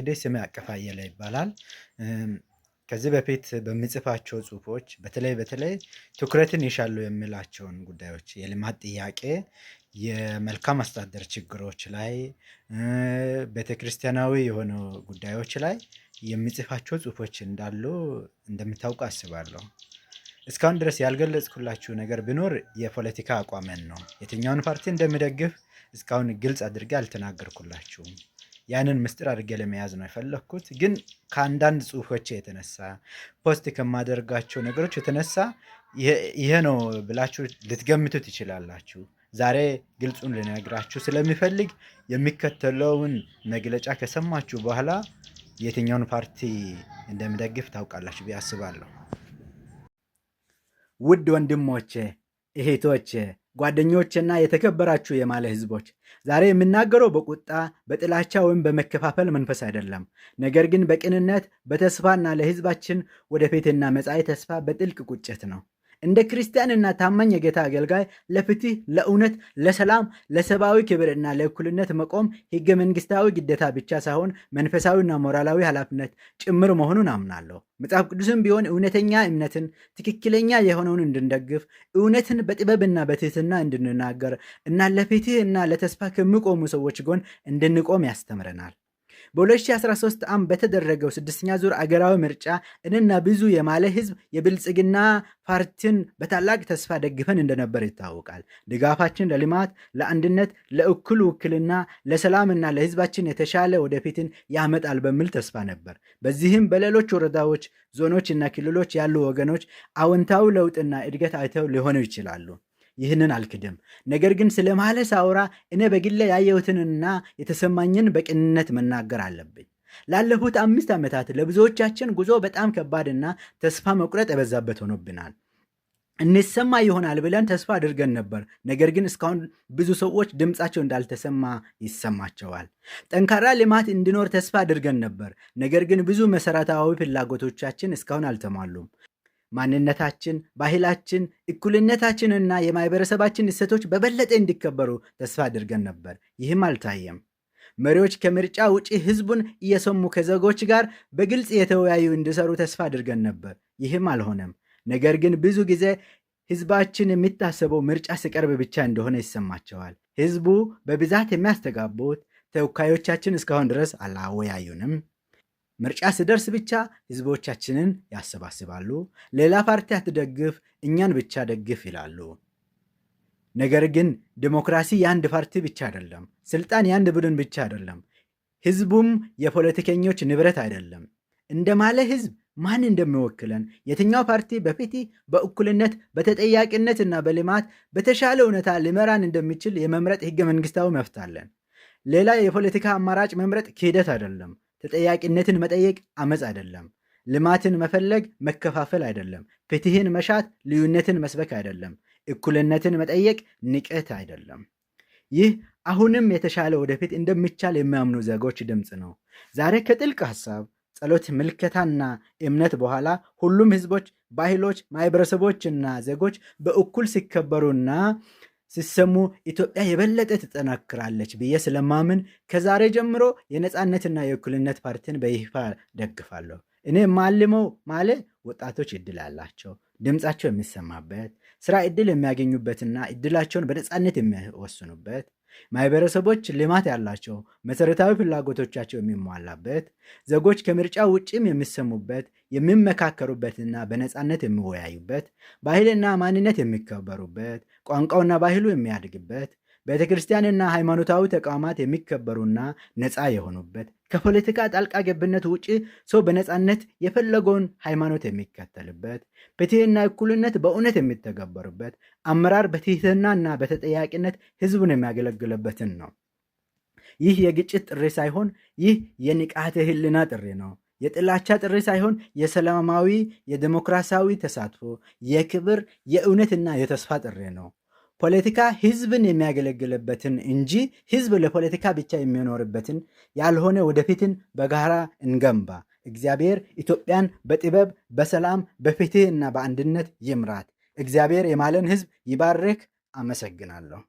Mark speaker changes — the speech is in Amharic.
Speaker 1: እንግዲህ ስሜ አቀፈ አየለ ይባላል። ከዚህ በፊት በምጽፋቸው ጽሁፎች በተለይ በተለይ ትኩረትን ይሻሉ የሚላቸውን ጉዳዮች የልማት ጥያቄ፣ የመልካም አስተዳደር ችግሮች ላይ፣ ቤተክርስቲያናዊ የሆኑ ጉዳዮች ላይ የሚጽፋቸው ጽሁፎች እንዳሉ እንደምታውቁ አስባለሁ። እስካሁን ድረስ ያልገለጽኩላችሁ ነገር ቢኖር የፖለቲካ አቋሜን ነው። የትኛውን ፓርቲ እንደምደግፍ እስካሁን ግልጽ አድርጌ አልተናገርኩላችሁም። ያንን ምስጢር አድርጌ ለመያዝ ነው የፈለግኩት። ግን ከአንዳንድ ጽሁፎች የተነሳ፣ post ከማደርጋቸው ነገሮች የተነሳ ይሄ ነው ብላችሁ ልትገምቱ ትችላላችሁ። ዛሬ ግልጹን ልነግራችሁ ስለሚፈልግ የሚከተለውን መግለጫ ከሰማችሁ በኋላ የትኛውን ፓርቲ እንደምደግፍ ታውቃላችሁ ብዬ አስባለሁ። ውድ ወንድሞቼ፣ እህቶቼ፣ ጓደኞቼና የተከበራችሁ የማለ ህዝቦች፣ ዛሬ የምናገረው በቁጣ፣ በጥላቻ ወይም በመከፋፈል መንፈስ አይደለም። ነገር ግን በቅንነት፣ በተስፋና ለህዝባችን ወደፊትና መጻኢ ተስፋ በጥልቅ ቁጭት ነው። እንደ ክርስቲያንና ታማኝ የጌታ አገልጋይ ለፍትህ፣ ለእውነት፣ ለሰላም፣ ለሰብአዊ ክብርና ለእኩልነት መቆም ህገ መንግስታዊ ግዴታ ብቻ ሳይሆን መንፈሳዊና ሞራላዊ ኃላፊነት ጭምር መሆኑን አምናለሁ። መጽሐፍ ቅዱስም ቢሆን እውነተኛ እምነትን፣ ትክክለኛ የሆነውን እንድንደግፍ፣ እውነትን በጥበብና በትህትና እንድንናገር እና ለፍትህ እና ለተስፋ ከሚቆሙ ሰዎች ጎን እንድንቆም ያስተምረናል። በ2013 ዓ.ም በተደረገው ስድስተኛ ዙር አገራዊ ምርጫ እኔና ብዙ የማለ ህዝብ የብልጽግና ፓርቲን በታላቅ ተስፋ ደግፈን እንደነበር ይታወቃል። ድጋፋችን ለልማት፣ ለአንድነት፣ ለእኩል ውክልና፣ ለሰላምና ለህዝባችን የተሻለ ወደፊትን ያመጣል በሚል ተስፋ ነበር። በዚህም በሌሎች ወረዳዎች፣ ዞኖች እና ክልሎች ያሉ ወገኖች አዎንታዊ ለውጥና እድገት አይተው ሊሆኑ ይችላሉ። ይህንን አልክድም። ነገር ግን ስለ ማለ ሳውራ እኔ በግሌ ያየሁትንና የተሰማኝን በቅንነት መናገር አለብኝ። ላለፉት 5 ዓመታት ለብዙዎቻችን ጉዞ በጣም ከባድና ተስፋ መቁረጥ የበዛበት ሆኖብናል። እንሰማ ይሆናል ብለን ተስፋ አድርገን ነበር። ነገር ግን እስካሁን ብዙ ሰዎች ድምፃቸው እንዳልተሰማ ይሰማቸዋል። ጠንካራ ልማት እንዲኖር ተስፋ አድርገን ነበር። ነገር ግን ብዙ መሰረታዊ ፍላጎቶቻችን እስካሁን አልተሟሉም። ማንነታችን፣ ባህላችን፣ እኩልነታችንና የማህበረሰባችን እሴቶች በበለጠ እንዲከበሩ ተስፋ አድርገን ነበር። ይህም አልታየም። መሪዎች ከምርጫ ውጪ ህዝቡን እየሰሙ ከዜጎች ጋር በግልጽ የተወያዩ እንዲሰሩ ተስፋ አድርገን ነበር። ይህም አልሆነም። ነገር ግን ብዙ ጊዜ ህዝባችን የሚታሰበው ምርጫ ሲቀርብ ብቻ እንደሆነ ይሰማቸዋል። ህዝቡ በብዛት የሚያስተጋቡት ተወካዮቻችን እስካሁን ድረስ አላወያዩንም። ምርጫ ሲደርስ ብቻ ህዝቦቻችንን ያሰባስባሉ። ሌላ ፓርቲ አትደግፍ፣ እኛን ብቻ ደግፍ ይላሉ። ነገር ግን ዲሞክራሲ የአንድ ፓርቲ ብቻ አይደለም። ስልጣን የአንድ ቡድን ብቻ አይደለም። ህዝቡም የፖለቲከኞች ንብረት አይደለም። እንደ ማለ ህዝብ ማን እንደሚወክለን፣ የትኛው ፓርቲ በፍትህ፣ በእኩልነት፣ በተጠያቂነትና በልማት በተሻለ ሁኔታ ሊመራን እንደሚችል የመምረጥ ህገ መንግስታዊ መብት አለን። ሌላ የፖለቲካ አማራጭ መምረጥ ክህደት አይደለም። ተጠያቂነትን መጠየቅ አመፅ አይደለም። ልማትን መፈለግ መከፋፈል አይደለም። ፍትህን መሻት ልዩነትን መስበክ አይደለም። እኩልነትን መጠየቅ ንቀት አይደለም። ይህ አሁንም የተሻለ ወደፊት እንደሚቻል የሚያምኑ ዜጎች ድምፅ ነው። ዛሬ ከጥልቅ ሀሳብ፣ ጸሎት፣ ምልከታና እምነት በኋላ ሁሉም ህዝቦች፣ ባህሎች፣ ማህበረሰቦችና ዜጎች በእኩል ሲከበሩና ሲሰሙ ኢትዮጵያ የበለጠ ትጠናክራለች ብዬ ስለማምን ከዛሬ ጀምሮ የነፃነትና የእኩልነት ፓርቲን በይፋ ደግፋለሁ። እኔ የማልመው ማለ ወጣቶች እድል አላቸው፣ ድምፃቸው የሚሰማበት፣ ስራ እድል የሚያገኙበትና እድላቸውን በነፃነት የሚወስኑበት፣ ማህበረሰቦች ልማት ያላቸው መሰረታዊ ፍላጎቶቻቸው የሚሟላበት፣ ዜጎች ከምርጫ ውጭም የሚሰሙበት፣ የሚመካከሩበትና በነፃነት የሚወያዩበት፣ ባህልና ማንነት የሚከበሩበት፣ ቋንቋውና ባህሉ የሚያድግበት፣ ቤተክርስቲያንና ሃይማኖታዊ ተቋማት የሚከበሩና ነፃ የሆኑበት፣ ከፖለቲካ ጣልቃ ገብነት ውጭ ሰው በነፃነት የፈለገውን ሃይማኖት የሚከተልበት፣ ፍትህና እኩልነት በእውነት የሚተገበሩበት፣ አመራር በትህትናና በተጠያቂነት ህዝቡን የሚያገለግልበትን ነው። ይህ የግጭት ጥሪ ሳይሆን ይህ የንቃተ ህሊና ጥሪ ነው። የጥላቻ ጥሪ ሳይሆን የሰላማዊ የዲሞክራሲያዊ ተሳትፎ፣ የክብር፣ የእውነትና የተስፋ ጥሪ ነው። ፖለቲካ ህዝብን የሚያገለግልበትን እንጂ ህዝብ ለፖለቲካ ብቻ የሚኖርበትን ያልሆነ ወደፊትን በጋራ እንገንባ። እግዚአብሔር ኢትዮጵያን በጥበብ፣ በሰላም፣ በፍትህ እና በአንድነት ይምራት። እግዚአብሔር የማለን ህዝብ ይባርክ። አመሰግናለሁ።